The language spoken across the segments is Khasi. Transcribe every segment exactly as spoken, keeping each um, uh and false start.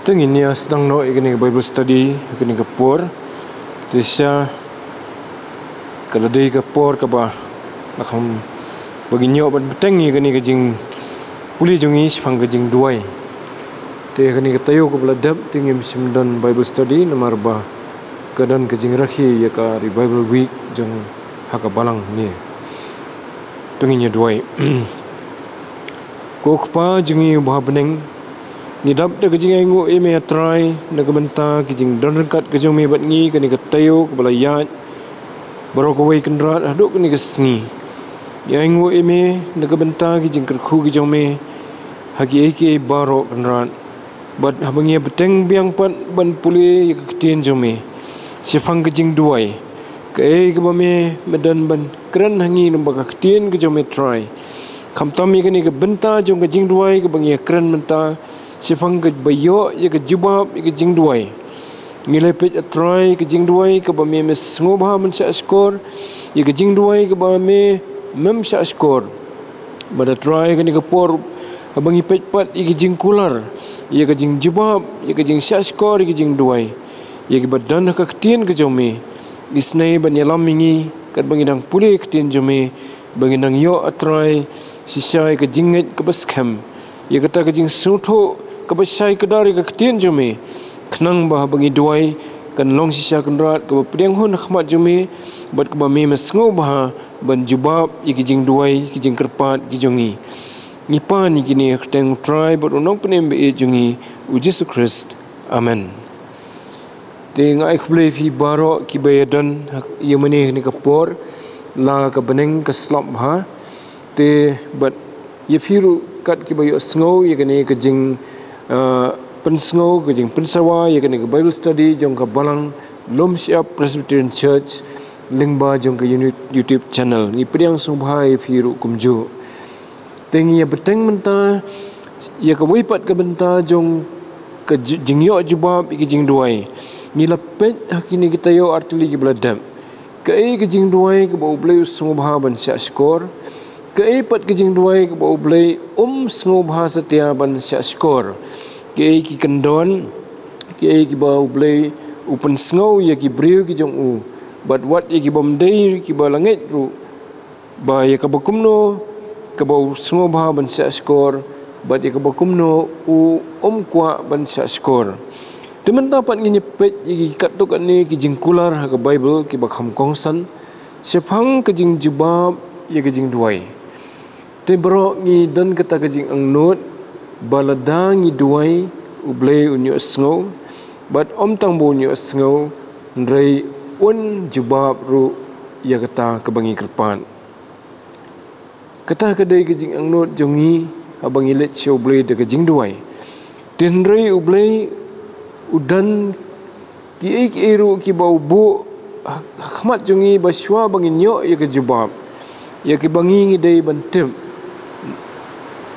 Te ngin ïa sdang noh ïa kane ka Bible study, ïa kane ka por. Te sha ka la dei ka por kaba la kham ba ngin ïoh ban bteng ïa kane ka jingpule jong ngi shaphang ka jingduwai. Te kane ka taïew kaba la dep te ngim shym don Bible study namar ba ka don ka jingrakhe ïa ka Revival Week jong ha ka balang ne. Te ngin ïa duwai. Ko Kpa jong ngi uba ha bneng, ngi dap da ka jingainguh ïa me, A Trai, na ka bynta ka jingdon ryngkat ka jong me bad ngi kane ka taïew kaba la ïaid baroh kawei, Kynrad, haduh kane ka sngi. Ngi ainguh ïa me na ka bynta ka jingkyrkhu ka jong me ha kiei kiei baroh, Kynrad. Bad haba ngi ïa bteng biang pat ban pule ïa ka ktien jong me shaphang ka jingduwai, kaei kaba me, me don ban kren ha ngi lyngba ka ktien ka jong me, Trai. Khamtam ïa kane ka bynta jong ka jingduwai kaba ngi ïa kren mynta shaphang kaba ïoh ïa ka jubab ïa ka jingduwai. Ngi la peit, A Trai, ka jingduwai kaba me, me sngewbha ban shahshkor, ïa ka jingduwai kaba me mem shahshkor. Bad, A Trai, kane ka por haba ngi peit pat ïa ka jingkular, ïa ka jingjubab, ïa ka jingshahshkor, ïa ka jingduwai, ïa kiba don ha ka ktien ka jong me, isynei ban ïalam ïa ngi katba ngi dang pule ïa ka ktien jong me, ba ngin nang ïoh, A Trai, shisha ïa ka jingngeit kaba skhem, ïa kata ka jingsngewthuh kaba shai kdar ïa ka ktien jong me, khnang ba haba ngi duwai kan long shisha, Kynrad, kaba pdiang hun ha khmat jong me, bad kaba me, me sngewbha ban jubab ïa ki jingduwai, ki jingkyrpad ki jong ngi. Ngi pan ïa kine ha ka kyrteng U Trai bad U Nongpynim ba ïeit jong ngi, U Jisu Khrist. Amen. Te nga ai khublei ïa phi baroh kiba ïa don ha, ïa mane ha kane ka por, la ka bneng ka slap bha. Te bad ïa phi ruh kat kiba ïohsngew ïa kane ka jing, ah, pynsngew, ka jingpynsawa ïa kane ka Bible study jong ka balang Lum Shyiap Presbyterian Church lyngba jong ka uni-, YouTube channel. Ngi pdiang sngewbha ïa phi ruh kumjuh. Te ngi ïa bteng mynta ïa kawei pat ka bynta jong ka ji-, jingïoh jubab ïa ka jingduwai. Ngi la peit ha kine ki taïew artylli kiba la dep. Kaei ka jingduwai kaba U Blei u sngewbha ban shahshkor? Kaei pat ka jingduwai kaba U Blei um sngewbha satia ban shahshkor? Kaei ki kyndon, kaei kiba U Blei u pynsngew ïa ki briew ki jong u, bad wat ïa ki bym dei kiba la ngeit ruh, ba ïa kaba kumno kaba u sngewbha ban shahshkor, bad ïa kaba kumno u um kwah ban shahshkor. Te mynta pat ngin ïa peit ïa ki katto katne ki jingkular ha ka Bible kiba kham kongsan shaphang ka jingjubab ïa ka jingduwai. Te baroh ngi don kata ka jingangnud ba lada ngi duwai, U Blei un ïohsngew, bad ym tang ba un ïohsngew, hynrei un jubab ruh ïa kata kaba ngi kyrpad. Kata ka dei ka jingangnud jong ngi haba ngi leit sha U Blei da ka jingduwai. Te hynrei U Blei u don kiei kiei ruh kiba u buh ha, ha khmat jong ngi ba shuwa ba ngin ïoh ïa ka jubab, ïa kiba ngi ngi dei ban tip.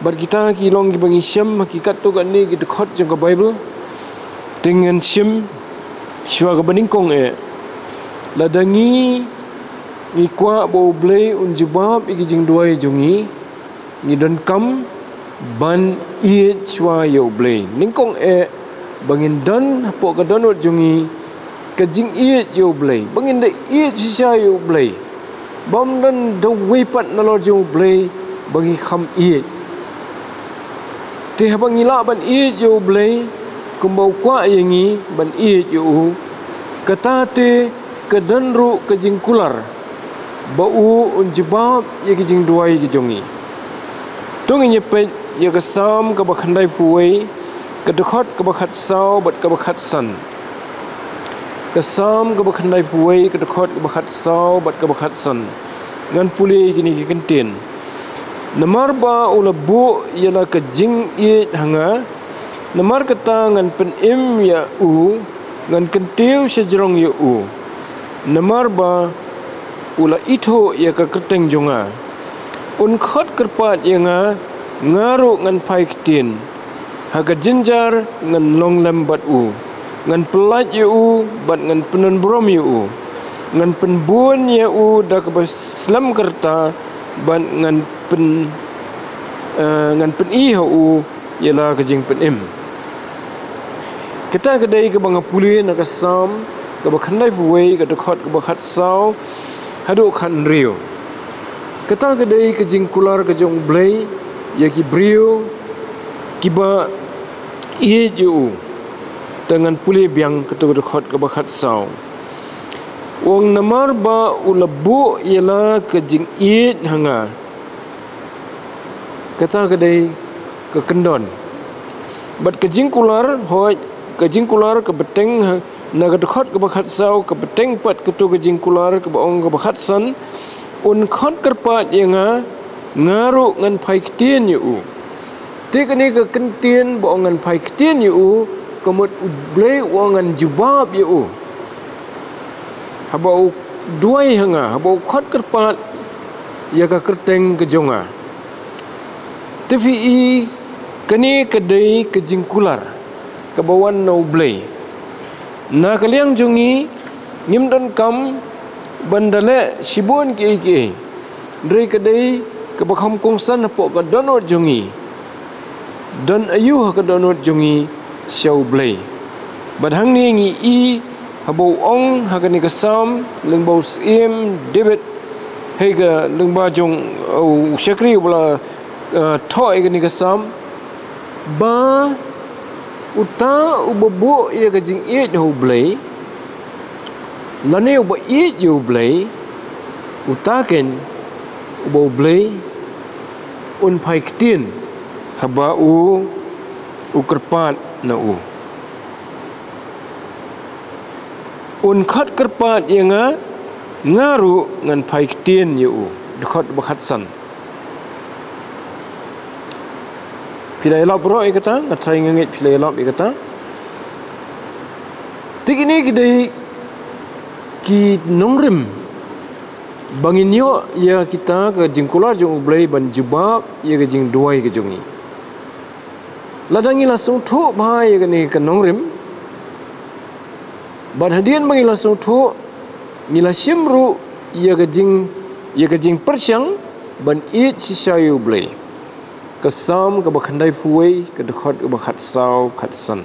Bad kita ki long kiba ngi shem ha ki katto katne ki dkhot jong ka Bible. Te ngan shim shuwa kaba nyngkong eh. Lada ngi, ngi kwah ba U Blei un jubab ïa ki jingduwai jong ngi, ngi donkam ban ïeit shuwa ïa U Blei. Nyngkong eh, ba ngin don hapoh ka dohnud jong ngi ka jingïeit ïa U Blei, ba ngin da ïeit shisha ïa U Blei, bym don da uwei pat nalor jong U Blei ba ngi kham ïeit. Te haba ngi lah ban ïeit ïa U Blei kumba u kwah ïa ngi ban ïeit ïa u, kata te ka don ruh ka jingkular ba u un jubab ïa ki jingduwai ki jong ngi. To ngin ïa peit ïa ka Salm kaba khyndaiphew wei, ka dkhot kaba khatsaw bad kaba khatsan. Ka Salm kaba khyndaiphew wei, ka dkhot kaba khatsaw bad kaba khatsan. Ngan pule ïa kine ki kyntien. Namar ba u la buh ïa la ka jingïeit ha nga, namar kata ngan pynim ïa u, ngan kyntiew shajrong ïa u. Namar ba u la ithuh ïa ka kyrteng jong nga. Un khot kyrpad ïa nga, nga ruh ngan phai ktien. Ha ka jynjar ngan long lem bad u. Ngan pyllait ïa u bad ngan pyndonburom ïa u. Ngan pynbun ïa u da kaba slem ka rta bad ngan pyn, eh, ngan pyni ha u ïa la ka jingpynim. Kata ka dei kaba nga pule na ka Salm kaba khyndaiphew wei, ka dkhot kaba khatsaw haduh khathynriew. Kata ka dei ka jingkular ka jong U Blei ïa ki briew kiba ïeit ïa u. Te ngan pule biang kato ka dkhot kaba khatsaw. U ong, namar ba u la buh ïa la ka jingïeit ha nga. Kata ka dei ka kyndon. Bad ka jingkular, hooid, ka jingkular ka bteng ha, na ka dkhot kaba khatsaw, ka bteng pat kato ka jingkular kaba ong kaba khatsan. Un khot kyrpad ïa nga, nga ruh ngan phai ktien ïa u. Te kane ka kyntien ba ong ngan phai ktien ïa u, ka mut U Blei u ong ngan jubab ïa u. Haba u duwai ha nga, haba u khot kyrpad ïa ka kyrteng ka jong nga. Te phi i, kane ka dei ka jingkular kaba wan na U Blei. Na ka liang jong ngi, ngim donkam ban da leh shibun kiei kiei. Hynrei ka dei kaba kham kongsan hapoh ka dohnud jong ngi. Don aïu ha ka dohnud jong ngi sha U Blei? Bad hangne ngi i haba u ong ha kane ka Salm, lyngba u syiem David, hei, ka lyngba jong, uh, u shakri uba la, uh, thoh ïa kane ka Salm, ba uta uba buh ïa ka jingïeit ha U Blei, lane uba ïeit ïa U Blei, uta keiñ uba U Blei un phai ktien haba u, u kyrpad na u. Un khot kyrpad ïa nga, nga ruh ngan phai ktien ïa u. Dkhot ba khatsan. Phi la ïalap baroh ïa kata, nga tharai nga ngeit phi la ïalap ïa kata. Te kine ki dei ki nongrim ba ngin ïoh ïa kita ka jingkular jong U Blei ban jubab ïa ka jingduwai ka jong ngi. Lada ngi la sngewthuh bha ïa kane ka nongrim, bad hadien ba ngi la sngewthuh, ngi la shim ruh ïa ka jing, ïa ka jingpyrshang ban ïeit shisha ïa U Blei. Ka Salm kaba khyndaiphew wei, ka dkhot kaba khatsaw khatsan.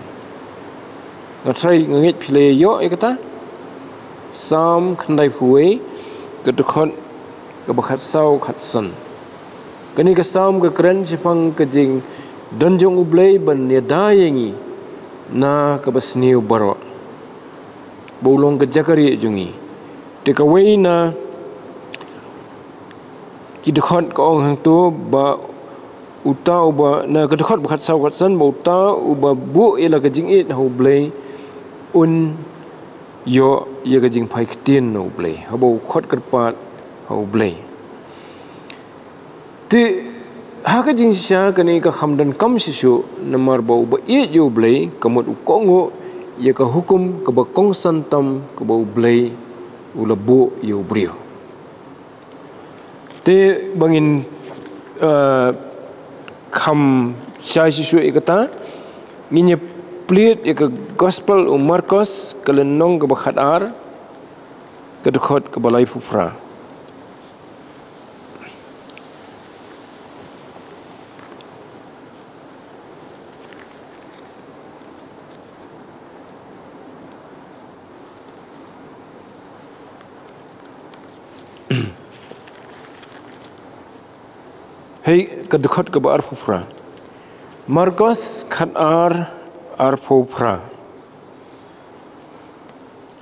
Nga tharai nga ngeit phi la ïoh ïa kata. Salm khyndaiphew wei, ka dkhot kaba khatsaw khatsan. Kane ka Salm ka kren shaphang ka jingdon jong U Blei ban ïada ïa ngi na kaba sniew baroh. Ba u long ka jaka rieh jong ngi. Te kawei na ki dkhot ka ong hangto ba uta uba, na ka dkhot ba khatsaw khatsan, ba uta uba buh ïa la ka jingïeit ha U Blei un ïoh ïa ka jingphai ktien na U Blei haba u khot kyrpad ha U Blei. Te ha ka jingshisha kane ka kham donkam shisha, namar ba uba ïeit ïa U Blei ka mut u kohnguh ïa ka hukum kaba kongsan tam kaba U Blei u la buh ïa u briew. Te ba ngin, eh, kham shai shisha ïa kata, ngin ïa plied ïa ka Gospel u Markos, ka lynnong kaba khatar, ka dkhot kaba laiphew phra. Hei, ka dkhot kaba arphew phra. Markos khatar, arphew phra.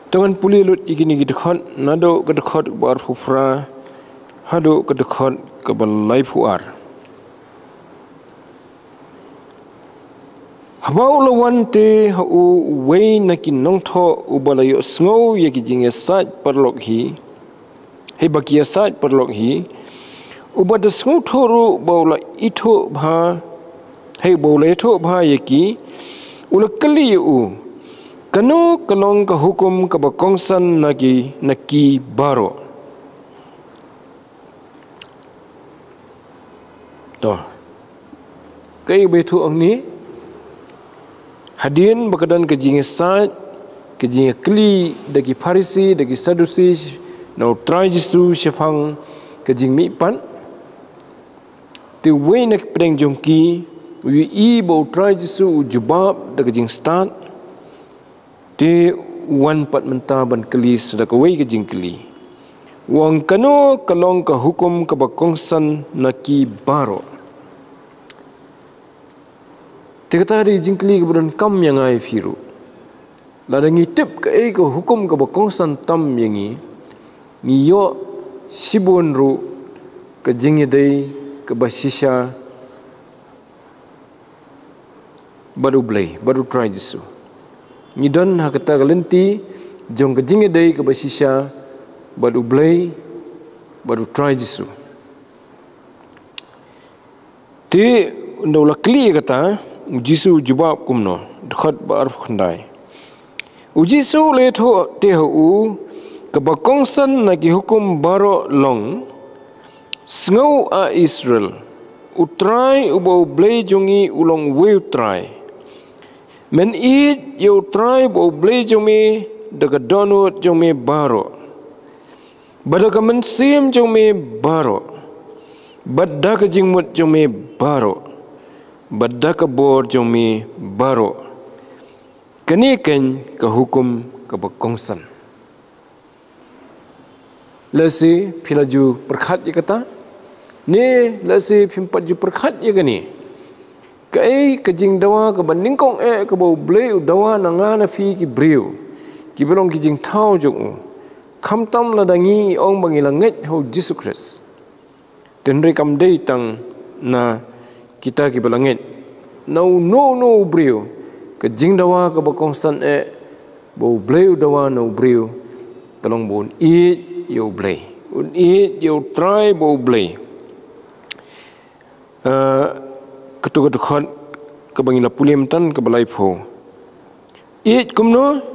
To ngan pule lut ïa kine ki dkhot, naduh ka dkhot kaba arphew phra haduh ka dkhot kaba laiphew ar. Haba u la wan te ha u uwei na ki nongthoh uba la ïohsngew ïa ki jingïasaid paralok hi, hei ba ki ïasaid paralok hi, uba da sngewthuh ruh ba u la ithuh bha, hei ba u la ithuh bha ïa ki, u la kylli ïa u, kano ka long ka hukum kaba kongsan na ki, na ki baroh. To. Kaei ba ïathuh hangne? Hadien ba ka don ka jingïasaid, ka jingïakylli da ki Pharisi, da ki Sadusi, na u Trai Jisu shaphang ka jingmihpat. Te uwei na ki pdeng jong ki, u ïohi ba u Trai Jisu u jubab da ka jingstad. Te u wan pat mynta ban kylli sa da kawei ka jingkylli. U ong, kano ka long ka hukum kaba kongsan na ki baroh? Te kata ka dei ka jingkylli kaba donkam ïa nga ïa phi ruh. Lada ngi tip kaei ka hukum kaba kongsan tam ïa ngi, ngi ïoh shibun ruh ka jingïadei kaba shisha bad U Blei, bad U Trai Jisu. Ngi don ha kata ka lynti jong ka jingïadei kaba shisha bad U Blei, bad U Trai Jisu. Te ynda u la kylli ïa kata, U Jisu u jubab kumno, dkhot ba arphew khyndai. U Jisu u leh, te ha u, kaba kongsan na ki hukum baroh long, sngew, ah Israel, U Trai uba U Blei jong ngi u long uwei U Trai. Men ïeit ïa U Trai uba U Blei jong me da ka dohnud jong me baroh, bad da ka mynsiem jong me baroh, bad da ka jingmut jong me baroh, bad da ka bor jong me baroh. Kane keiñ ka hukum kaba kongsan. Lehse phi la ju pyrkhat ïa kata, ne lehse phim pat ju pyrkhat ïa kane. Kaei ka jingdawa kaba nyngkong eh kaba U Blei u dawa na nga na phi ki briew kiba long ki jingthaw jong u? Khamtam lada ngi ong ba ngi la ngeit ha U Jisu Khrist. Te hynrei kam dei tang na kita kiba la ngeit, na uno uno u briew, ka jingdawa kaba kongsan eh ba U Blei u dawa na u briew ka long ba un ïeit ïa U Blei, un ïeit ïa U Trai uba U Blei. Ah, katu ka dkhot kaba ngi la pule myntan, kaba laiphew. Ïeit kumno?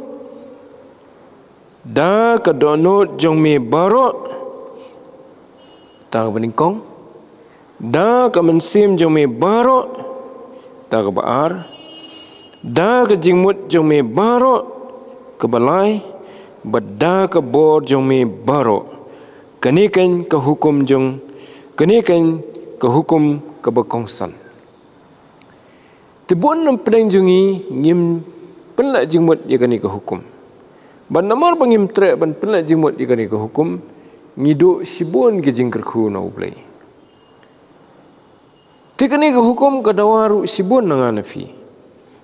Da ka dohnud jong me baroh, ta kaba nyngkong. Da ka mynsiem jong me baroh, ta kaba ar. Da ka jingmut jong me baroh, kaba lai. Bad da ka bor jong me baroh. Kane keiñ ka hukum jong, kane keiñ ka hukum kaba kongsan. Te bun na pdeng jong ngi ngim pynleit jingmut ïa kane ka hukum. Bad namar ba ngim treh ban pynleit jingmut ïa kane ka hukum, ngi duh shibun ki jingkyrkhu na U Blei. Te kane ka hukum ka dawa ruh shibun na nga na phi.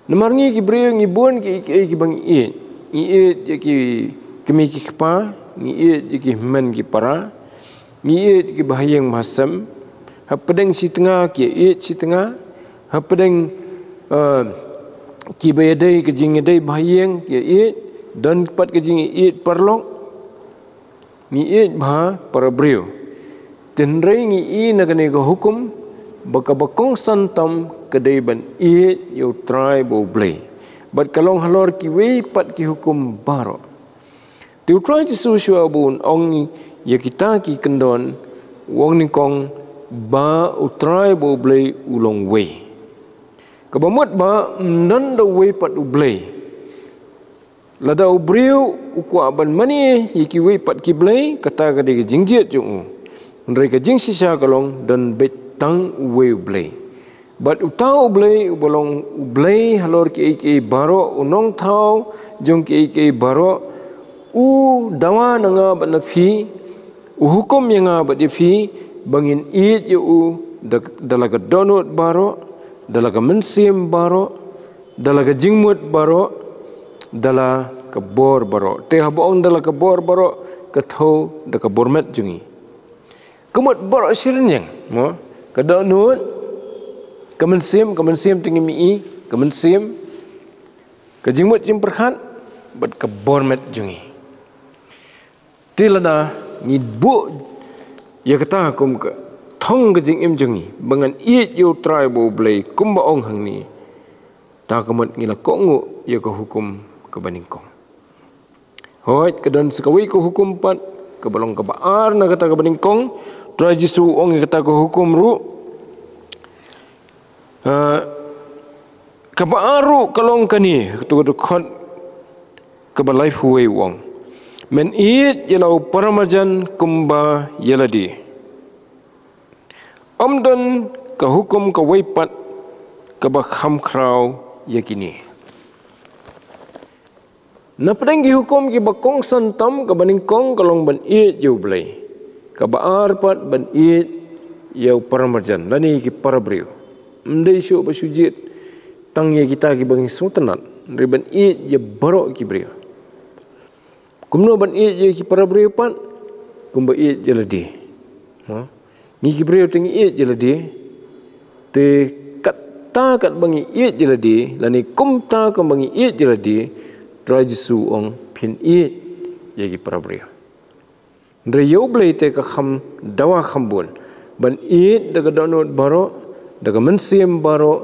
Namar ngi ki briew ngi bun kiei kiei kiba ngi ïeit. Ngi ïeit ïa ki kmie ki kpa, ngi ïeit ïa ki hynmen ki para, ngi ïeit ïa ki bahaïing bahasem. Hapdeng shi tnga ki ïeit shi tnga. Hapdeng, eh, kiba ïadei ka jingïadei bahaïing ki ïeit. Don pat ka jingïeit paralok. Ngi ïeit bha para briew. Te hynrei ngi i na kane ka hukum ba kaba kongsan tam ka dei ban ïeit ïa U Trai uba U Blei. Bad ka long halor kiwei pat ki hukum baroh. Te U Trai Jisu shuwa ba un ong ïa kita ki kyndon, u ong nyngkong ba U Trai uba U Blei u long uwei. Kaba mut ba ym don da uwei pat U Blei. Lada u briew u kwah ban mane ïa kiwei pat ki blei, kata ka dei ka jingjied jong u. Hynrei ka jingshisha ka long don beit tang uwei U Blei. Bad uta U Blei uba long U Blei halor kiei kiei baroh, u nongthaw jong kiei kiei baroh, u dawa na nga bad na phi, u hukum ïa nga bad ïa phi ba ngin ïeit ïa u da, da la ka dohnud baroh, da la ka mynsiem baroh, da la ka jingmut baroh, da la ka bor baroh. Te haba ong da la ka bor baroh, ka thew da ka bor met jong ngi. Ka mut baroh shi rynïeng, mo? Ka dohnud, ka mynsiem, ka mynsiem te ngim i, ka mynsiem, ka jingmut jingpyrkhat, bad ka bor met jong ngi. Te lada ngi buh ïa kata kum ka thong ka jingim jong ngi ba ngan ïeit ïa U Trai uba U Blei kumba ong hangne, ta ka mut ngi la kohnguh ïa ka hukum kaba nyngkong. Hooid, ka don sa kawei ka hukum pat kaba long kaba ar na kata kaba nyngkong. U Trai Jisu u ong ïa kata ka hukum ruh. Ah, kaba ar ruh ka long kane, katu ka dkhot kaba laiphew wei u ong, men ïeit ïa la u paramarjan kumba ïa lade. Ym don ka hukum kawei pat kaba kham khraw ïa kine. Na pdeng ki hukum kiba kongsan tam, kaba nyngkong ka long ban ïeit ïa U Blei. Kaba ar pat ban ïeit ïa u paramarjan, lane ki parabriew. Ym dei shuh ba shu jied tang ïa kita kiba ngi sngewtynnat, hynrei ban ïeit ïa baroh ki briew. Kumno ban ïeit ïa ki parabriew pat? Kumba ïeit ïa lade. Ha? Ngi ki briew te ngi ïeit ïa lade. Te katta katba ngi ïeit ïa lade, lane kumta kumba ngi ïeit ïa lade, Trai Jisu u ong phin ïeit ïa ki parabriew. Hynrei ïa U Blei te ka kham dawa kham bun ban ïeit da ka dohnud baroh, da ka mynsiem baroh,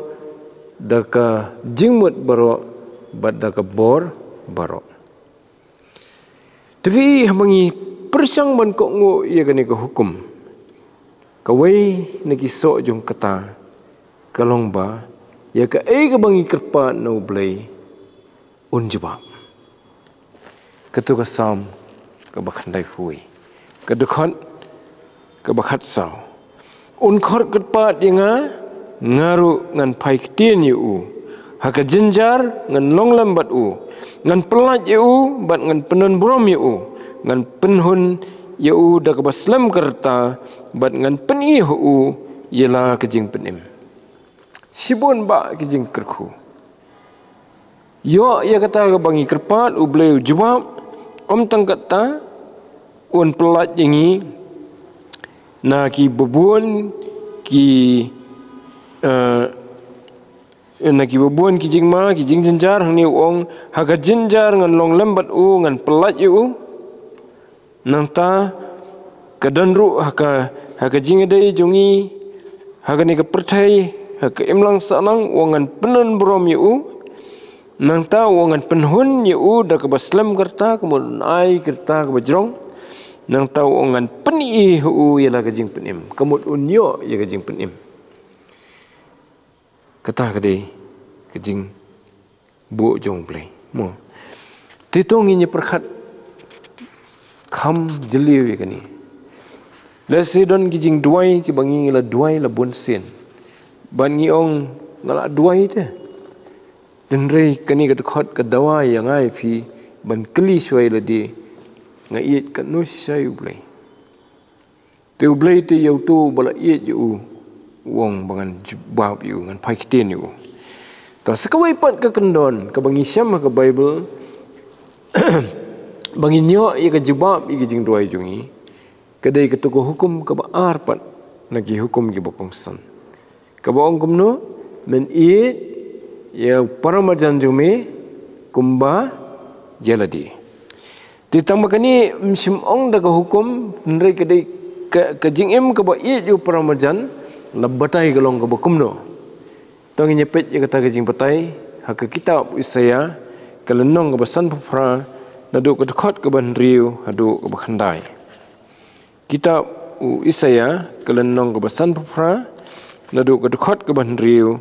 da ka jingmut baroh, bad da ka bor baroh. Te phi i, haba ngi pyrshang ban kohnguh ïa kane ka hukum, kawei na ki soh jong kata ka long ba ïa kaei kaba ngi kyrpad na U Blei un jubab. Kato ka Salm kaba khyndai phew wei, ka dkhot kaba khatsaw. Un khot kyrpad ïa nga, nga ruh ngan phai ktien ïa u. Ha ka jynjar ngan long lem bad u. Ngan pyllait ïa u bad ngan pyndon burom ïa u. Ngan pynhun ïa u da kaba slem ka rta, bad ngan pyni ha u ïa la ka jingpynim. Shibun bah ki jingkyrkhu. Ïoh ïa kata kaba ngi kyrpad, U Blei u jubab. Ym tang katta, un pyllait ïa ngi na kiba bun ki, eh, na kiba bun ki jingma, ki jingjynjar. Hangne u ong, ha ka jynjar ngan long lem bad u, ngan pyllait ïa u. Nangta ka don ruh ha ka, ha ka jingïadei jong ngi ha kane ka pyrthei, ha ka imlang sahlang, u ong ngan pyndon burom ïa u. Nangta u ong ngan pynhun ïa u da kaba slem ka rta, ka mut un ai ka rta kaba jrong. Nangta u ong ngan pyni ha u ïa la ka jingpynim, ka mut un ïoh ïa ka jingpynim. Kata ka dei ka jingbuh jong U Blei, mo. Te to ngin ïa pyrkhat kham jylliew ïa kane. Lehse don ki jingduwai kiba ngi la duwai la bun sien, bad ngi ong nga la duwai te. Hynrei kane ka dkhot ka dawa ïa nga ïa phi ban kylli shuwa ïa lade, nga ïeit katno shisha ïa U Blei. Te U Blei te ïa uto uba la ïeit ïa u, u ong ba ngan jubab ïa u, ngan phai ktien ïa u. Te sa kawei pat ka kyndon kaba ngi shem ha ka Baibl ba ngin ïoh ïa ka jubab ïa ka jingduwai jong ngi, ka dei kato ka hukum kaba ar pat na ki hukum kiba kongsan. Kaba ong kumno? Men ïeit ïa u paramarjan jong me kumba ïa lade. Te tang ba kane ym shym ong da ka hukum, hynrei ka dei ka, ka jingim kaba ïeit ïa u paramarjan, la batai ka long kaba kumno. To ngin ïa peit ïa kata ka jingbatai ha ka kitab u Isaïah, ka lynnong kaba sanphew phra, naduh ka dkhot kaba hynriew haduh kaba khyndai. Kitab u Isaïah, ka lynnong kaba sanphew phra, naduh ka dkhot kaba hynriew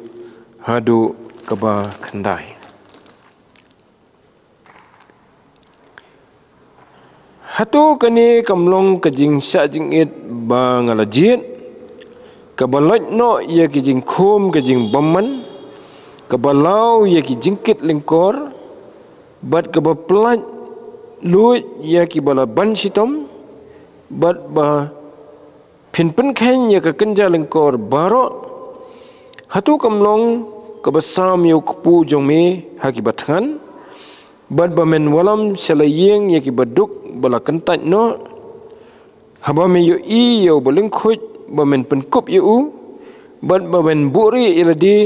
haduh kaba khyndai. Hato kane kam long ka jingshah jingit ba nga la jied, kaba loit noh ïa ki jingkhum ka jingbymman, kaba law ïa ki jingkit lyngkor, bad kaba pyllait luid ïa kiba la ban shitom, bad ba phin pynkheiñ ïa ka kynja lyngkor baroh? Hato kam long kaba sam ïa u kpu jong me ha kiba thngan, bad ba men wallam sha la ïing ïa kiba duk ba la kyntait noh? Haba me ïohi ïa uba lyngkhuid ba men pynkup ïa u, bad ba men buhrieh ïa lade,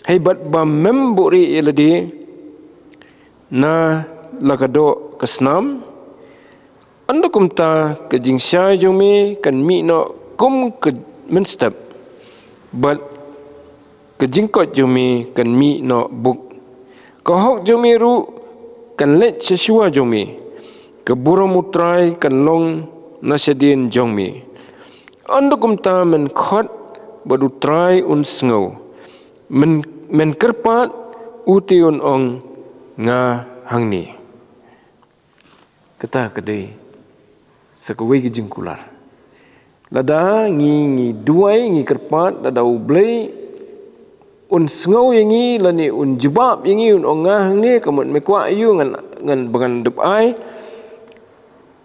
hei bad ba mem buhrieh ïa lade na la ka doh ka snam. Ynda kumta ka jingshai jong me kan mih noh kum ka mynstep, bad ka jingkoit jong me kan mih noh buk. Ka hok jong me ruh kan leit sha shuwa jong me. Ka burom U Trai kan long na shadien jong me. Ynda kumta men khot bad U Trai un sngew. Men, men kyrpad, u te un ong nga hangne. Kata ka dei sa kawei ka jingkular. Lada ngi, ngi duwai, ngi kyrpad, lada U Blei un sngew ïa ngi, lane un jubab ïa ngi, un ong nga hangne, ka mut me kwah ïa u, ngan, ngan ba ngan dep ai,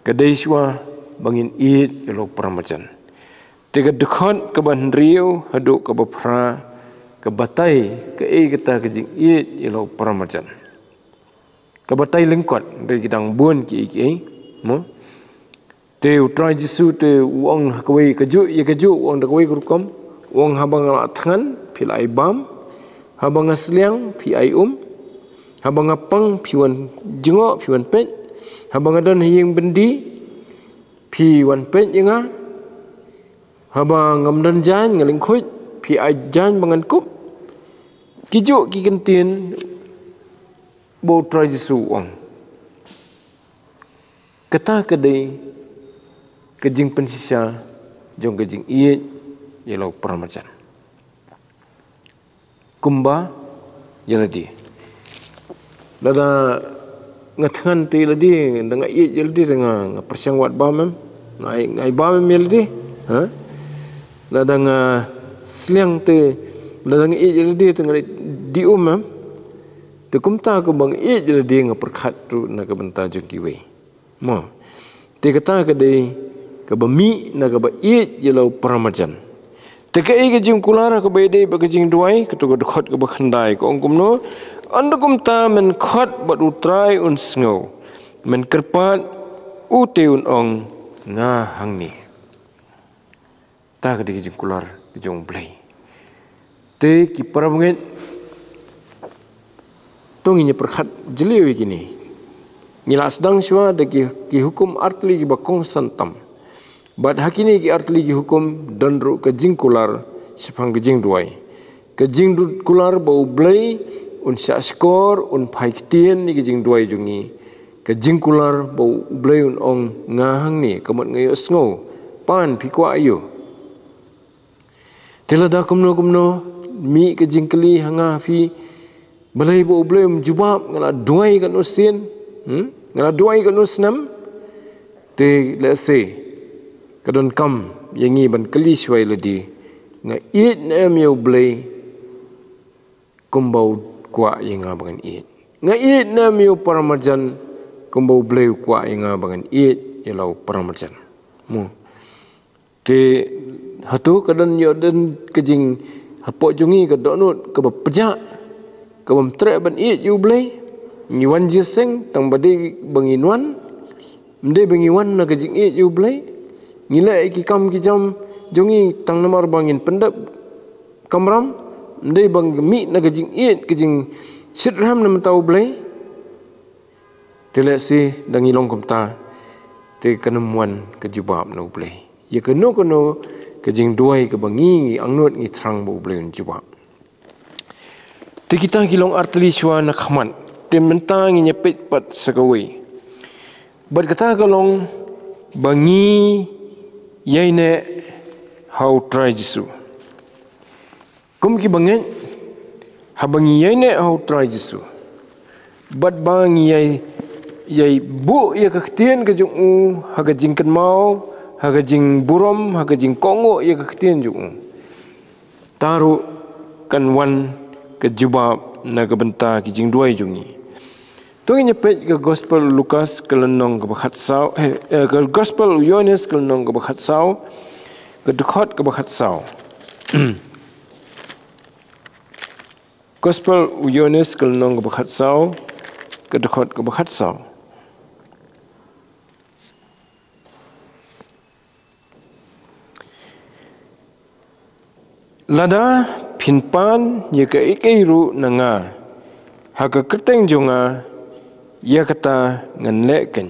ka dei shuwa ba ngin ïeit ïa la u paramarjan. Te ka dkhot kaba hynriew haduh kaba phra ka batai kaei kata ka jingïeit ïa la u paramarjan. Ka batai lyngkot, dei ki dang bun kiei kiei, mo? Te u Trai Jisu te u ong ha kawei ka juh ïa ka juh, u ong da kawei ka rukom, u ong haba nga la thngan, phi la ai bam, haba nga sliang, phi ai um, haba nga pang, phi wan jngoh, phi wan peit, haba nga don ha ïing byndi, phi wan peit ïa nga, haba ngam don jaiñ, nga lyngkhuid, phi ai jaiñ ba ngan kup. Ki juh ki kyntien ba u Trai Jisu u ong. Kata ka dei ka jingpynshisha jong ka jingïeit ïa la u paramarjan. Kumba ïa lade. Lada nga thngan te ïa lade, da nga ïeit ïa lade, te nga, nga pyrshang wad bam em, nga ai, nga ai bam em ïa lade, ha? Lada nga sliang te, lada nga ïeit ïa lade, te nga dih um em. Te kumta kumba nga ïeit ïa lade, nga pyrkhat ruh na ka bynta jong kiwei. Mo. Te kata ka dei kaba mih na kaba ïeit ïa la u paramarjan. Te kaei ka jingkular ha kaba ïadei bad ka jingduwai, kato ka dkhot kaba khyndai ka ong kumno, ynda kumta men khot bad u Trai un sngew, men kyrpad, u te un ong nga hangne. Ta ka dei ka jingkular ka jong u Blei. Te ki para bangeit, to ngin ïa pyrkhat jylliew ïa kine. Ngi la sdang shuwa da ki, ki hukum artylli kiba kongsan tam. Bad ha kine ki artylli ki hukum don ruh ka jingkular shaphang ka jingduwai. Ka jingkular ba u Blei un shahshkor, un phai ktien ïa ka jingduwai jong ngi. Ka jingkular ba u Blei un ong nga hangne, ka mut nga ïohsngew, pan phi kwah ïa u. Te lada kumno kumno mih ka jingkylli ha nga ha phi, balei ba u Blei um jubab, nga la duwai katno sien, hmm? Nga la duwai katno snem. Te lehse ka donkam ïa ngi ban kylli shuwa ïa lade, nga ïeit ne em ïa u Blei kumba u kwah ïa nga ba ngan ïeit? Nga ïeit ne em ïa u paramarjan kumba u Blei u kwah ïa nga ba ngan ïeit ïa la u paramarjan? Mo. Te hato ka don ïoh don ka jing hapoh jong ngi ka dohnud kaba pjah, kaba ym treh ban ïeit ïa u Blei? Ngi wan jingïaseng tang ba dei ba ngin wan, ym dei ba ngi wan na ka jingïeit ïa u Blei. Ngi leh ïa ki kam ki jam jong ngi tang namar ba ngin pyndep kamram, ym dei ba ngi mih na ka jingïeit, ka jingshitrhem na bynta u Blei. Te lehse da ngi long kumta, te kan ym wan ka jubab na u Blei ïa kano kano ka jingduwai kaba ngi, ngi angnud, ngi thrang ba u Blei un jubab. Te kita ki long artylli shuwa na khmat. Te mynta ngin ïa peit pat sa kawei. Bad kata ka long ba ngi ïaineh ha u Trai Jisu. Kum ki bangeit, haba ngi ïaineh ha u Trai Jisu, bad ba ngi ïai, ïai buh ïa ka ktien ka jong u ha ka jingkynmaw, ha ka jingburom, ha ka jingkohnguh ïa ka ktien jong u, te ruh kan wan ka jubab na ka bynta ki jingduwai jong ngi. To ngin ïa peit ka Gospel u Lukas ka lynnong kaba khatsaw, eh, eh, ka Gospel u Ïohannes ka lynnong kaba khatsaw, ka dkhot kaba khatsaw. Gospel u Ïohannes ka lynnong kaba khatsaw, ka dkhot kaba khatsaw. Lada phin pan ïa kaei kaei ruh na nga ha ka kyrteng jong nga, ïa kata ngan leh keiñ.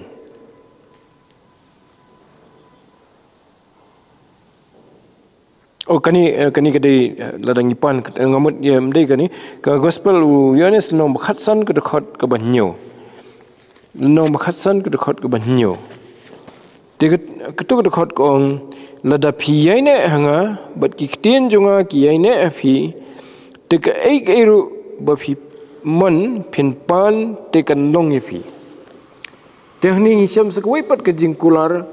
Oh, kane, eh, kane ka dei, eh, lada ngi pan, eh, nga mut, eh, ym dei kane. Ka Gospel u Ïohannes lynnong ba khatsan ka dkhot kaba hynñiew. Lynnong ba khatsan ka dkhot kaba hynñiew. Te ka, kato ka dkhot ka ong, lada phi ïaineh ha nga, bad ki ktien jong nga ki ïaineh ha phi, te kaei kaei ruh ba phi mon phin pan te kan long ïa phi. Te hangne ngi shem sa kawei pat ka jingkular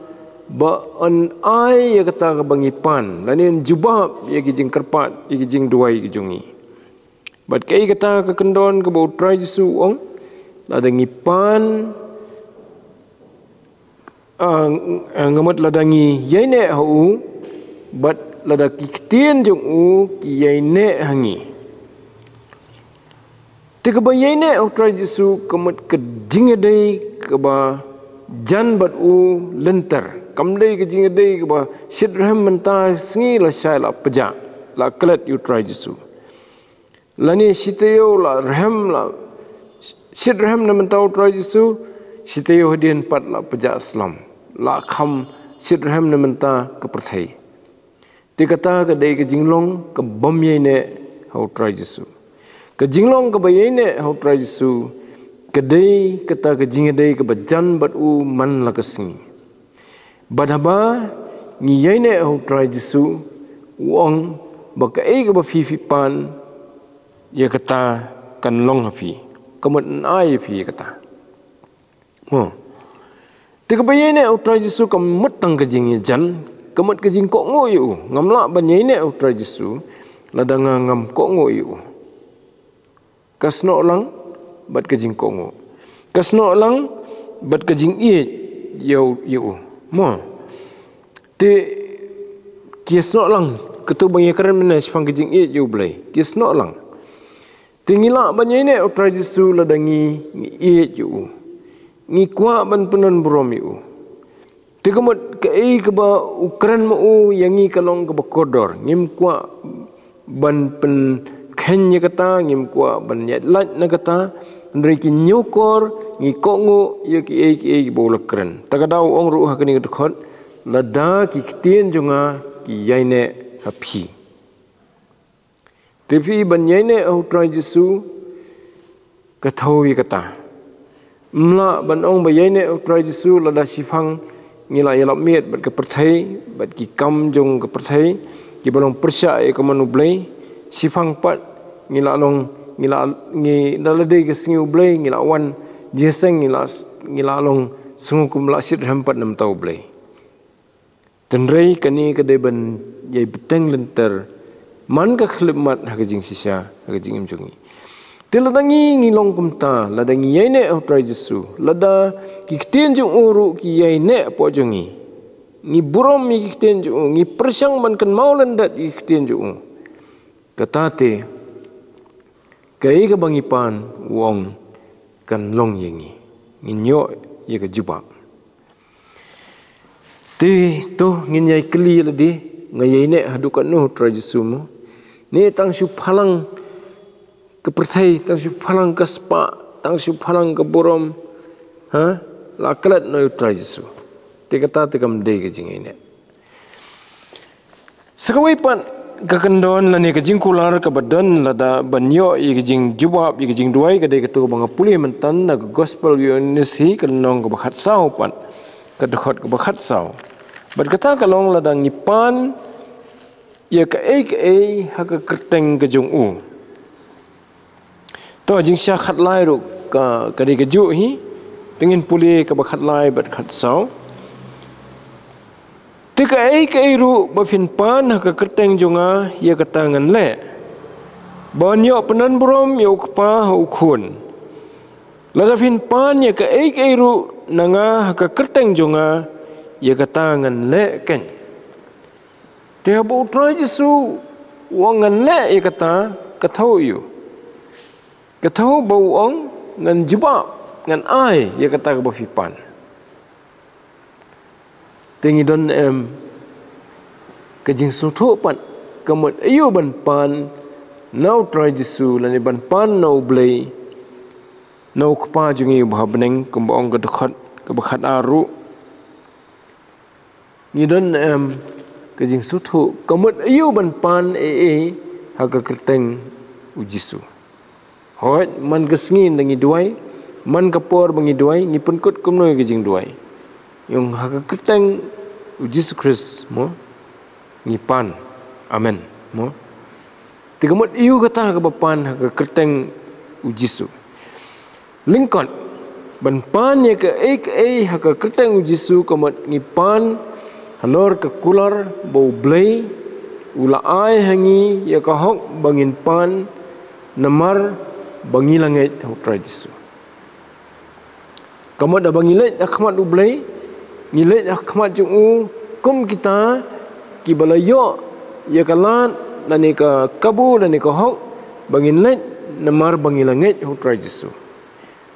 ba yn ai ïa kata kaba ngi pan, lane yn jubab ïa ki jingkyrpad, ïa ki jingduwai ki jong ngi. Bad kaei kata ka kyndon kaba U Trai Jisu u ong, lada ngi pan, ah, ah, nga mut lada ngi ïaineh ha u, bad lada ki ktien jong u ki ïaineh ha ngi. Te kaba ïaineh ha U Trai Jisu ka mut ka jingïadei kaba jan bad u lynter. Kam dei ka jingïadei kaba shitrhem mynta sngi la shai la pjah, la klet ïa U Trai Jisu. Lane shi taïew la rhem, la shitrhem na mynta U Trai Jisu, shi taïew hadien pat la pjah slem. La kham shitrhem na mynta ka pyrthei. Te kata ka dei ka jinglong ka bym ïaineh ha U Trai Jisu. Ka jinglong kaba ïaineh ha U Trai Jisu ka dei kata ka jingïadei kaba jan bad u man la ka sngi. Bad haba ngi ïaineh ha U Trai Jisu, u ong ba kaei kaba phi phi pan, ïa kata kan long ha phi. Ka mut yn ai ïa phi ïa kata. Mo. Te kaba ïaineh ha U Trai Jisu ka mut tang ka jingïajan, ka mut ka jingkohnguh ïa u. Ngam lah ban ïaineh ha U Trai Jisu lada nga ngam kohnguh ïa u. Ka snoh lang bad ka jingkohnguh. Ka snoh lang bad ka jingïeit ïa u, ïa u. Mo. Te ki snoh lang, katu ba ngi kren mynne shaphang ka jingïeit ïa U Blei. Ki snoh lang. Te ngi lah ban ïaineh ha U Trai Jisu lada ngi, ngi ïeit ïa u. Ngi kwah ban pyndon burom ïa u. Te ka mut kaei kaba u kren ma u ïa ngi ka long kaba kordor. Ngim kwah ban pynkheiñ ïa kata, ngim kwah ban ïaid lait na kata. Hynrei ki ñiewkor, ngi kohnguh ïa kiei kiei kiba u la kren. Ta ka daw u ong ruh ha kane ka dkhot, lada ki ktien jong nga ki ïaineh ha phi. Te phi ban ïaineh ha U Trai Jisu, ka thew ïa kata. Ym lah ban ong ba ïaineh ha U Trai Jisu lada shiphang ngi la ïalap miet bad ka pyrthei, bad ki kam jong ka pyrthei, kiba long pyrshah ïa ka mon U Blei, shiphang pat ngi la long, ngi la, ngi la lade ka sngi U Blei, ngi la wan jingïaseng, ngi la, ngi la long sngew kum la shitrhem pat na bynta U Blei. Hynrei kane ka dei ban ïai bteng lynter man ka khyllipmat ha ka jingshisha, ha ka jingim jong ngi. Te lada ngi, ngi long kumta, lada ngi ïaineh ha U Trai Jisu, lada ki ktien jong u ruh ki ïaineh hapoh jong ngi. Ngi burom ïa ki ktien jong u, ngi pyrshang ban kynmaw lyndet ïa ki ktien jong u. Kata te, kaei kaba ngi pan u ong kan long ïa ngi. Ngin ïoh ïa ka jubab. Te to ngin ïai kylli ïa lade, nga ïaineh haduh katno ha U Trai Jisu mo? Ne tang shu phalang ka pyrthei, tang shu phalang ka spah, tang shu phalang ka burom, ha? La klet noh ïa U Trai Jisu. Te kata te kam dei ka jingïaineh. Sa kawei pat ka kyndon lane ka jingkular kaba don lada ban ïoh ïa ka jingjubab ïa ka jingduwai ka dei katu kaba nga pule mynta na ka Gospel U Ïoannis hi ka lynnong kaba khatsaw pat, ka dkhot kaba khatsaw. Bad kata ka long lada ngi pan ïa kaei kaei ha ka kyrteng ka jong u. To, jingshisha khatlai ruh ka, ka dei kajuh hi. Te ngin pule kaba khatlai bad khatsaw. Te kaei kaei ruh ba phin pan ha ka kyrteng jong nga, ïa kata ngan leh, ban ïoh pyndonburom ïa U Kpa ha U Khun. Lada phin pan ïa kaei kaei ruh na nga ha ka kyrteng jong nga, ïa kata ngan leh keiñ. Te haba U Trai Jisu u ong ngan leh ïa kata, ka thew aiu? Ka thew ba u ong ngan jubab, ngan ai ïa kata kaba phi pan. Te ngi don em ka jingsngewthuh pat, ka mut aiu ban pan na U Trai Jisu lane ban pan na U Blei, na U Kpa jong ngi uba ha bneng, kumba ong ka dkhot kaba khatar ruh. Ngi don em ka jingsngewthuh, ka mut aiu ban pan ei ei ha ka kyrteng U Jisu? Hooid, man ka sngi ynda ngi duwai, man ka por ba ngi duwai, ngi pynkut kumno ïa ka jingduwai? Ïa ong ha ka kyrteng U Jisu Khrist mo, ngi pan. Amen mo. Te ka mut aiu kata kaba pan ha ka kyrteng U Jisu? Lyngkot, ban pan ïa kaei kaei ha ka kyrteng U Jisu ka mut ngi pan halor ka kular ba U Blei u la ai ha ngi ïa ka hok ba ngin pan namar ba ngi la ngeit ha u Trai Jisu. Ka mut da ba ngi leit ha khmat U Blei, ngi leit ha khmat jong u kum kita kiba la ïoh ïa ka lad lane ka kabu lane ka hok, ba ngin leit namar ba ngi la ngeit ha u Trai Jisu.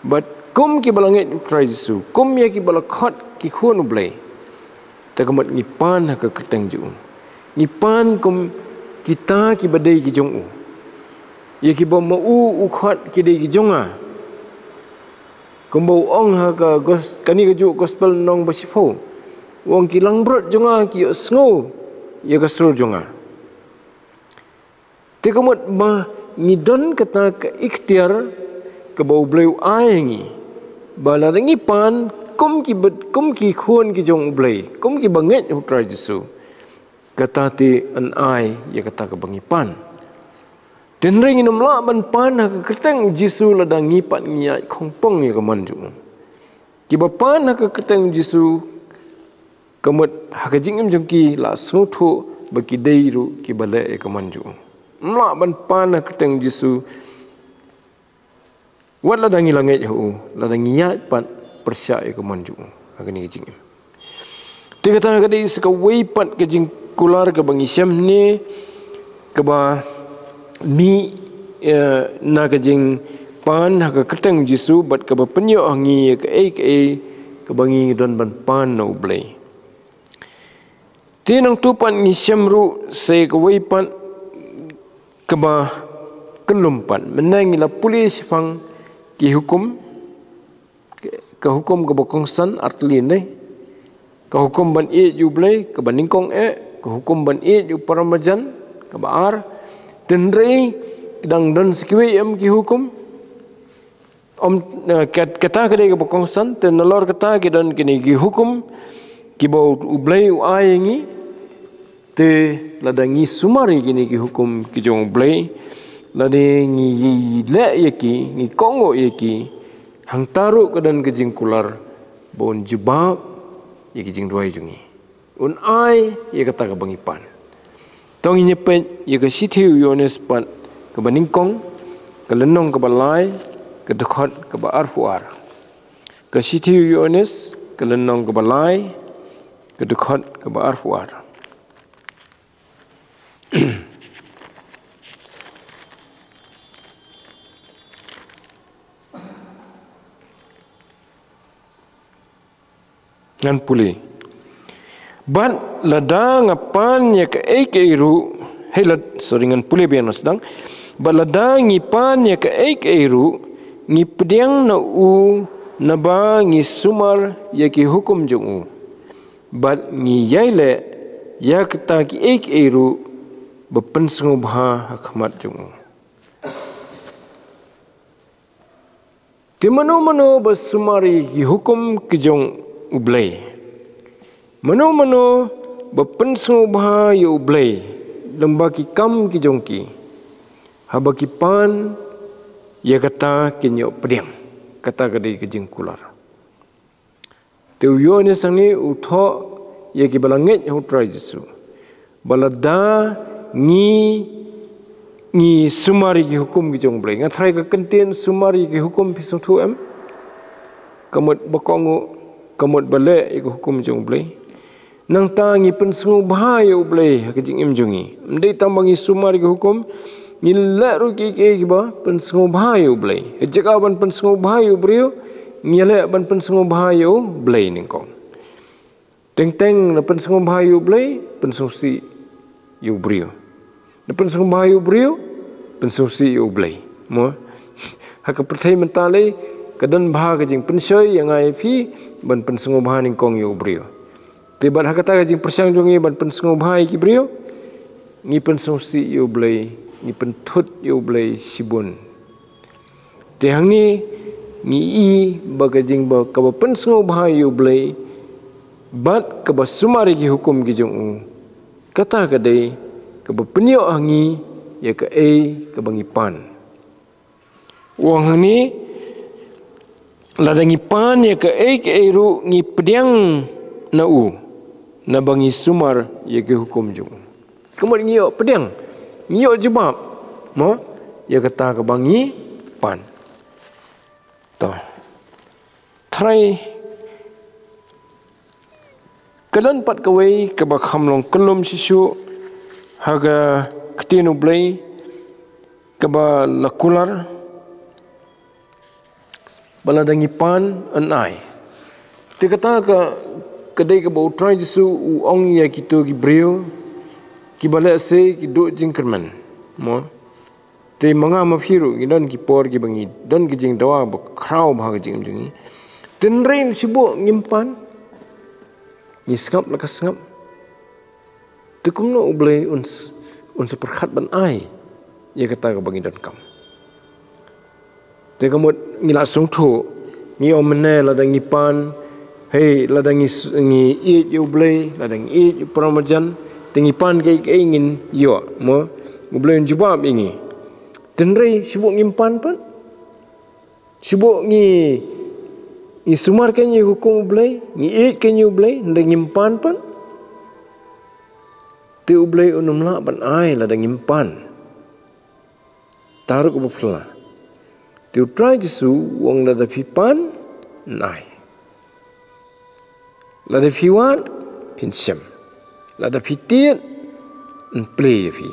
Bad kum kiba la ngeit ha u Trai Jisu, kum ïa kiba la khot ki khun U Blei, te ka mut ngi pan ha ka kyrteng jong u. Ngi pan kum kita kiba dei ki jong u, ïa kiba ma u u khot ki dei ki jong nga. Kumba u ong ha ka gos-, kane kajuh gospel lynnong ba shiphew, u ong, ki langbrot jong nga ki ïohsngew ïa ka sur jong nga. Te ka mut ba ngi don kata ka iktiar kaba U Blei u ai ha ngi, ba lada ngi pan kum ki bad kum ki khun ki jong U Blei, kum kiba ngeit ha u Trai Jisu, kata te yn ai ïa kata kaba ngi pan. Te hynrei ngin ym lah ban pan ha ka kyrteng Jisu lada ngi pat ngi ïaid khongpong ïa ka mon jong u. Kiba pan ha ka kyrteng Jisu, ka mut ha ka jingim jong ki la sngewthuh ba ki dei ruh kiba leh ïa ka mon jong u. Ym lah ban pan ha ka kyrteng Jisu wat lada ngi la ngeit ha u, lada ngi ïaid pat pyrshah ïa ka mon jong u ha kane ka jingim. Te kata ka dei sa kawei pat ka jingkular kaba ngi shem hangne, kaba mih, eh, na ka jingpan ha ka kyrteng Jisu bad kaba pynïoh ha ngi ïa kaei kaei kaba ngi don ban pan na U Blei. Te nangtu pat ngi shem ruh sa kawei pat kaba kyllum pat. Mynne ngi la pule shaphang ki hukum, ka hukum kaba kongsan artylli ne. Ka hukum ban ïeit ïa U Blei, kaba nyngkong eh, ka hukum ban ïeit ïa u para marjan, kaba ar. Te hynrei ki dang don sa kiwei em ki hukum. Ym, eh, kat-, kata ka dei kaba kongsan, te nalor kata ki don kine ki hukum kiba U Blei u ai ïa ngi. Te lada ngi sumar ïa kine ki hukum ki jong U Blei, lada ngi leh ïa ki, ngi kohnguh ïa ki, hangta ruh ka don ka jingkular ba un jubab ïa ki jingduwai jong ngi. Un ai ïa kata kaba ngi pan. To ngin ïa peit ïa ka shithi u Ïoannis pat kaba nyngkong, ka lynnong kaba lai, ka dkhot kaba arphew ar. Ka shithi u Ïoannis, ka lynnong kaba lai, ka dkhot kaba arphew ar. Ngan pule. Bad lada nga pan ïa kaei kaei ruh, hei lad, sorry, ngan pule biang na sdang. Bad lada ngi pan ïa kaei kaei ruh, ngi pdiang na u, naba ngi sumar ïa ki hukum jong u. Bad ngi ïai leh ïa kata kiei kiei ruh ba pynsngewbha ha khmat jong u. Te mano mano ba sumar ïa ki hukum ki jong U Blei, mano mano ba pynsngewbha ïa U Blei lyngba ki kam ki jong ki, haba ki pan ïa kata kin ïoh pdiang. Kata ka dei ka jingkular. Te u Ïoannis hangne u thoh ïa kiba la ngeit ha u Trai Jisu ba lada ngi, ngi sumar ïa ki hukum ki jong U Blei. Nga tharai ka kyntien sumar ïa ki hukum phi sngewthuh em? Ka mut ba kohnguh, ka mut ba leh ïa ki hukum jong U Blei. Nangta ngi pynsngewbha ïa U Blei ha ka jingim jong ngi. Ym dei tang ba ngi sumar ïa ki hukum, ngi leh ruh kiei kiei kiba pynsngewbha ïa U Blei. Ha jaka ban pynsngewbha ïa u briew, ngi leh ban pynsngewbha ïa U Blei nyngkong. Teng teng la pynsngewbha ïa U Blei, pynsngewsih ïa u briew. La pynsngewbha ïa u briew, pynsngewsih ïa U Blei. Mo? Ha ka pyrthei mynta lei, ka don bha ka jingpynshoi ïa nga ïa phi ban pynsngewbha nyngkong ïa u briew. Te bad ha kata ka jingpyrshang jong ngi ban pynsngewbha ïa ki briew, ngi pynsngewsih ïa U Blei, ngi pynthut ïa U Blei shibun. Te hangne ngi i ba ka jingba kaba pynsngewbha ïa U Blei bad kaba sumar ïa ki hukum ki jong u, kata ka dei kaba pynïoh ha ngi ïa kaei kaba ngi pan. U ong hangne, lada ngi pan ïa kaei kaei ruh ngi pdiang na u, naba ngi sumar ïa ki hukum jong u. Ka mut ngi ïoh pdiang, ngi ïoh jubab. Mo? ïa kata kaba ngi pan. To. Trai, ka don pat kawei kaba kham long kyllum shisha ha ka ktien U Blei kaba la kular, ba lada ngi pan yn ai. Te kata ka, ka dei kaba U Trai Jisu u ong ïa kito ki briew kiba lehse ki duh jingkyrmen, mo. Te ma nga ma phi ruh ngi don ki por kiba ngi don ki jingdawa ba khraw bha ha ka jingim jong ngi. Te hynrei shu buh ngim pan, ngi sngap la ka sngap. Te kumno U Blei un s-, un sa pyrkhat ban ai ïa kata kaba ngi donkam? Te ka mut ngi la sngewthuh, ngi ong mynne lada ngi pan, hei, lada ngi s-, ngi ïeit ïa U Blei, lada ngi ïeit ïa u paramarjan, te ngi pan kaei kaei ngin ïoh, mo, U Blei un jubab ïa ngi. Te hynrei shu buh ngim pan pat. Shu buh ngi, ngi sumar kein ïa u hukum U Blei, ngi ïeit kein ïa U Blei, hynrei ngim pan pat. Te U Blei un ym lah ban ai lada ngim pan. Kata ruh kaba phylla. Te U Trai Jisu u ong lada phi pan, yn ai. Lada phi wad, phin shem. Lada phi tied, yn plie ïa phi.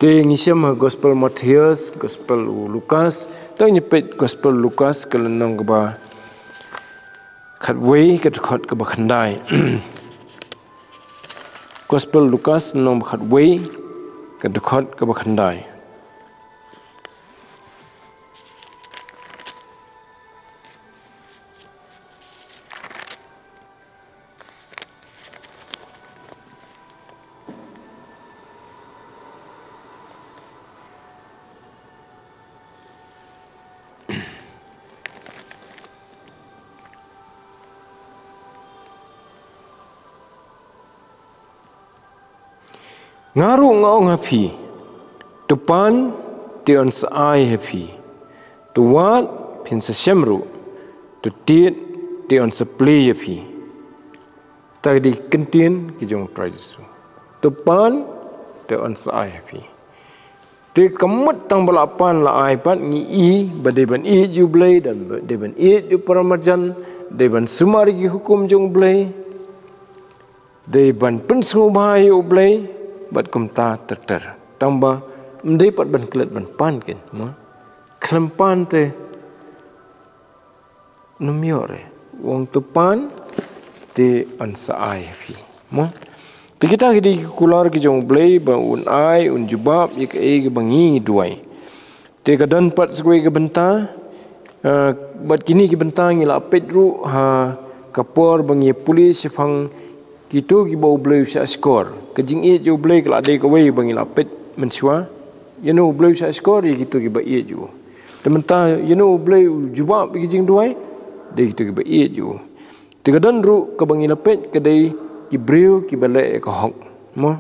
Te ngi shem ha Gospel Mathaios, Gospel u Lukas, to ngin peit Gospel Lukas ka lynnong kaba khatwei, ka dkhot kaba khyndai. Gospel Lukas lynnong ba khatwei, ka dkhot kaba khyndai. Nga ruh nga ong ha phi, to pan te yn sa ai ha phi, to wad phin sa shem ruh, to tied te yn sa plie ïa phi. Kata ka dei ki ktien ki jong U Trai Jisu. To pan te yn sa ai ha phi. Te ka mut tang ba la pan la ai pat ngi i ba dei ban ïeit ïa U Blei, dei ban ïeit ïa u paramarjan, dei ban sumar ïa ki hukum jong U Blei. Dei ban pynsngewbha ïa U Blei bad kumta ter ter. Tang ba ym dei pat ban klet ban pan kein, mo. Khlem pan te ym ïoh re. U ong to pan te yn sa ai ha phi, mo. Te kita ki dei ki kular ki jong U Blei ba un ai, un jubab ïa kaei kaba ngi ngi duwai. Te ka don pat sa kawei ka bynta, eh, bad kine ki bynta ngi la peit ruh ha ka por ba ngi pule shaphang kito kiba U Blei u shahshkor. Ka jingïeit ïa U Blei ka la dei kawei ba ngi la peit mynshuwa. Ïano U Blei u shahshkor, ïa kito kiba ïeit ïa u. Te mynta ïano U Blei u jubab ïa ki jingduwai, dei kito kiba ïeit ïa u. Te ka don ruh kaba ngi la peit ka dei ki briew kiba leh ïa ka hok. Mo.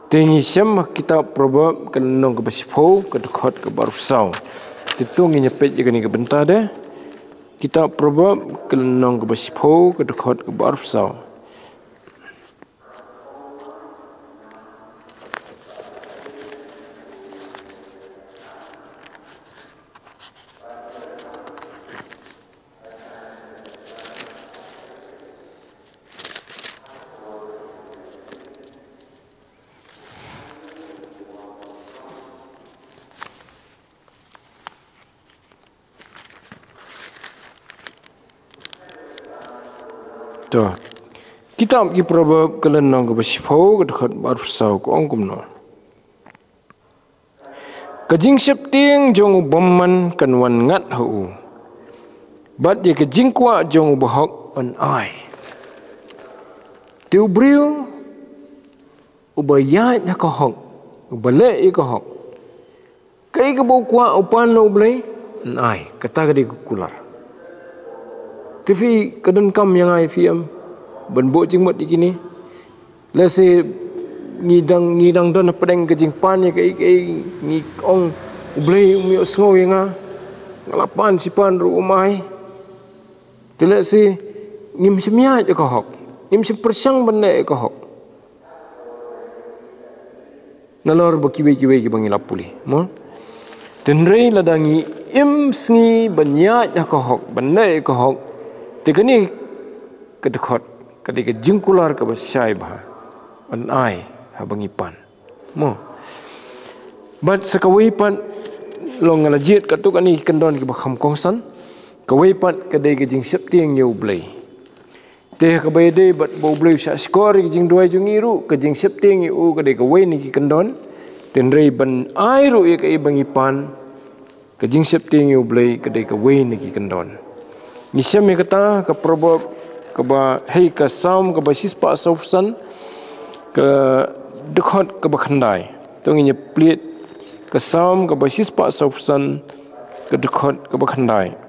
Te ngi shem ha kitab Proverb ka lynnong kaba shiphew ka dkhot kaba arphew saw. Te to ngin ïa peit ïa kane ka bynta de. Kitab Proverb ka lynnong kaba shiphew ka dkhot kaba arphew saw. To. Kitab ki Proverb ka lynnong kaba shiphew ka dkhot ba arphew saw ka ong kumno. Ka jingsheptieng jong u bymman kan wan ngat ha u, bad ïa ka jingkwah jong u bahok yn ai. Te u briew uba ïaid ha ka hok, uba leh ïa ka hok, kaei kaba u kwah u pan na U Blei, yn ai, kata ka dei ka kular. Te phi, ka donkam ïa nga ïa phi em ban buh jingmut ïa kine. Lehse ngi dang, ngi dang don hapdeng ka jingpan ïa kaei kaei, ngi ong U Blei um ïohsngew ïa nga. Nga la pan shi pan ruh um ai. Te lehse ngim shym ïaid ïa ka hok, ngim shym pyrshang ban leh ïa ka hok. Nalor ba kiwei kiwei kiba ngi la pule, mo. Hynrei lada ngi im sngi ban ïaid ha ka hok, ban leh ïa ka hok, te kane ka dkhot ka dei ka jingkular kaba shai bha ban ai haba ngi pan. Mo. Bad sa kawei pat, long nga la jied katto katne ki kyndon kiba kham kongsan. Kawei pat ka dei ka jingsheptieng ïa U Blei. Te ha kaba ïadei bad ba U Blei u shah shkor ïa ka jingduwai jong ngi ruh, ka jingsheptieng ïa u ka dei kawei na ki kyndon. Hynrei ban ai ruh ïa kaei ba ngi pan, ka jingsheptieng ïa U Blei ka dei kawei na ki kyndon. Ngi shem ïa kata ha ka Proverb kaba, hei, ka Salm kaba shispah sawphew san, ka dkhot kaba khyndai. To ngin ïa plie ka Salm kaba shispah sawphew san, ka dkhot kaba khyndai.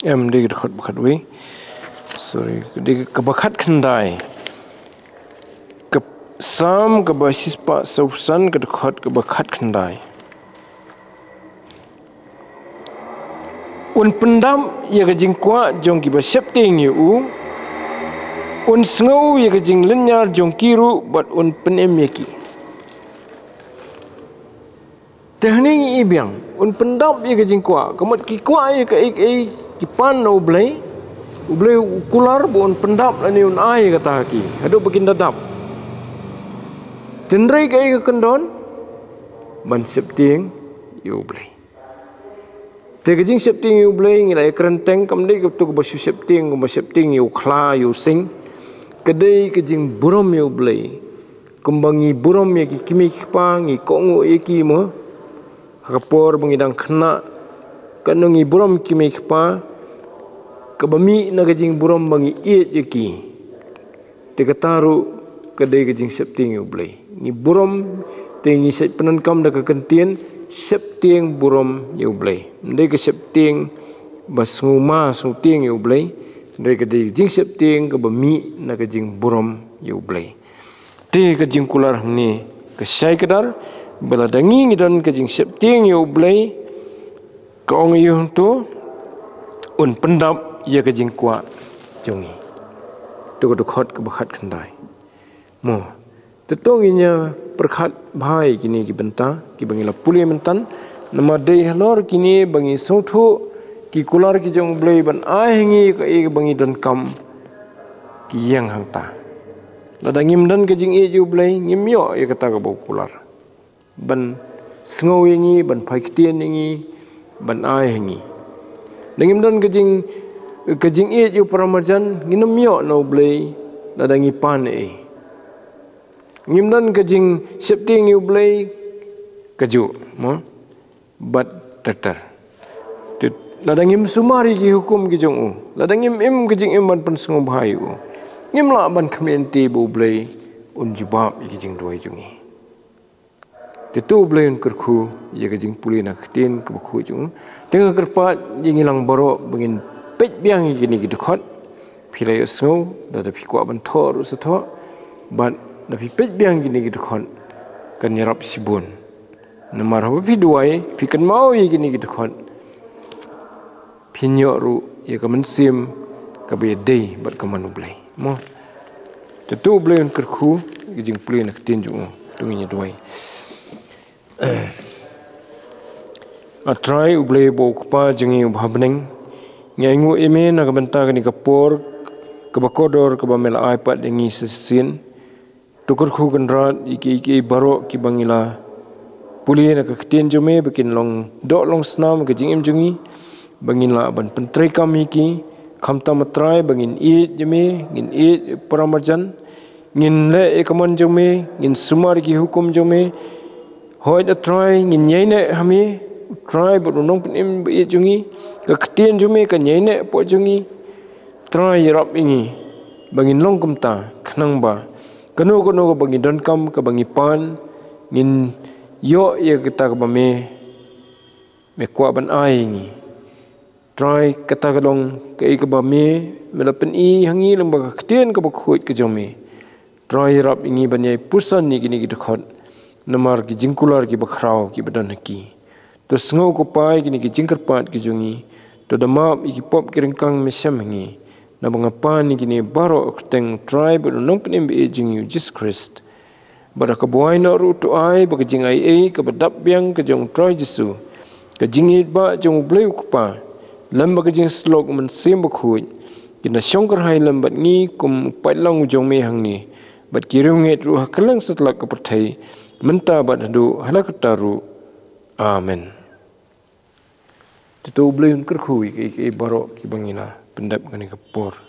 Em, dei ka dkhot ba khatwei. Sorry, dei kaba khatkhyndai. Ka Salm kaba shispah sawphew san, ka dkhot kaba khatkhyndai. Un pyndap ïa ka jingkwah jong kiba sheptieng ïa u, un sngew ïa ka jinglynñiar jong ki ruh bad un pynim ïa ki. Te hangne ngi i biang, un pyndap ïa ka jingkwah, ka mut ki kwah ïa kaei kaei ki pan na U Blei, U Blei u kular ba un pyndap lane un ai ïa kata ha ki haduh ba kin da dap. Hynrei kaei ka kyndon, ban sheptieng ïa U Blei. Te ka jingsheptieng ïa U Blei ngi la ïakren teng, kam dei kato kaba shu sheptieng, kaba sheptieng ïa u khla, ïa u sing. Ka dei ka jingburom ïa U Blei. Kumba ngi burom ïa ki kmie ki kpa, ngi kohnguh ïa ki mo. Ha ka por ba ngi dang khynnah, katno ngi burom ïa ki kmie ki kpa, kaba mih na ka jingburom ba ngi ïeit ïa ki. Te kata ruh ka dei ka jingsheptieng ïa U Blei. Ngi burom, te ngi shait pyndonkam da ka kyntien sheptieng burom ïa U Blei. Ym dei ka sheptieng ba sngewma sngewtieng ïa U Blei, hynrei ka dei ka jingsheptieng kaba mih na ka jingburom ïa U Blei. Te ka jingkular hangne ka shai kdar, ba lada ngi ngi don ka jingsheptieng ïa U Blei, ka ong ïa u hangto, un pyndap ïa ka jingkwah jong ngi. To ka dkhot kaba khatkhyndai. Mo. Te to ngin ïa pyrkhat bha ïa kine ki bynta kiba ngi la pule mynta. Namar dei halor kine ba ngi sngewthuh ki kular ki jong U Blei ban ai ha ngi kaei kaba ngi donkam, ki ïeng hangta. Lada ngim don ka jingïeit ïa U Blei, ngim ïoh ïa kata kaba u kular ban sngew ïa ngi, ban phai ktien ïa ngi, ban ai ha ngi. Lada ngim don ka jing, ka jingïeit ïa u paramarjan, ngin ym ïoh na U Blei lada ngi pan ei. Ngim don ka jingsheptieng ïa U Blei, kajuh mo, bad ter ter. Te lada ngim sumar ïa ki hukum ki jong u, lada ngim im ka jingim ban pynsngewbha ïa u, ngim lah ban khmih lynti ba U Blei un jubab ïa ki jingduwai jong ngi. Te to U Blei un kyrkhu ïa ka jingpule na ka ktien kaba khuid jong u. Te nga kyrpad ïa ngi lang baroh ba ngin peit biang ïa kine ki dkhot. Phi la ïohsngew, lada phi kwah ban thoh ruh sa thoh. Bad lada phi peit biang ïa kine ki dkhot, kan ïarap shibun. Namar haba phi duwai, phi kynmaw ïa kine ki dkhot, phin ïoh ruh ïa ka mynsiem kaba ïadei bad ka mon U Blei. Mo. Te to U Blei un kyrkhu ïa ka jingpule na ka ktien jong u. To ngin ïa duwai. A Trai U Blei uba u Kpa jong ngi uba ha bneng, ngi ainguh ïa me na ka bynta kane ka por kaba kordor kaba me la ai pat ïa ngi sa shisien. To kyrkhu kynrad ïa kiei kiei baroh kiba ngi la pule na ka ktien jong me ba kin long doh long snam ka jingim jong ngi, ba ngin lah ban pyntreikam ïa ki. Khamtam A Trai ba ngin ïeit ïa me, ngin ïeit ïa u paramarjan, ngin leh ïa ka mon jong me, ngin sumar ïa ki hukum jong me. Hooid A Trai, ngin ïaineh ha me, Trai, bad u Nongpynim ba ïeit jong ngi. Ka ktien jong me kan ïaineh hapoh jong ngi. Trai, ïarap ïa ngi ba ngin long kumta, khnang ba kano kano kaba ngi donkam, kaba ngi pan, ngin ïoh ïa kata kaba me, me kwah ban ai ïa ngi. Trai, kata ka long kaei kaba me, me la pyni ha ngi lyngba ka ktien kaba khuid ka jong me. Trai, ïarap ïa ngi ban ïai puson ïa kine ki dkhot. namar ki jingkular kiba khraw kiba don ha ki. To sngew ko Pa ïa kine ki jingkyrpad ki jong ngi. To da map ïa ki pop ki ryngkang mynsiem ha ngi. Naba nga pan ïa kine baroh ha ka kyrteng U Trai bad U Nongpynim ba ïeit jong ngi U Jisu Khrist. Bad ha kaba wai noh ruh to ai ba ka jingaiei kaba dap biang ka jong U Trai Jisu, ka jingïeit ba jong U Blei U Kpa, lem bad ka jingsyllok U Mynsiem Bakhuid, kin da shongkyrhai lem bad ngi kum u paidlang u jong me hangne, bad ki riewngeit ruh ha kylleng satlak ka pyrthei, mynta bad haduh hala katta ruh. Amen. Te to U Blei un kyrkhu ïa kiei kiei baroh kiba ngi la pyndep kane ka por.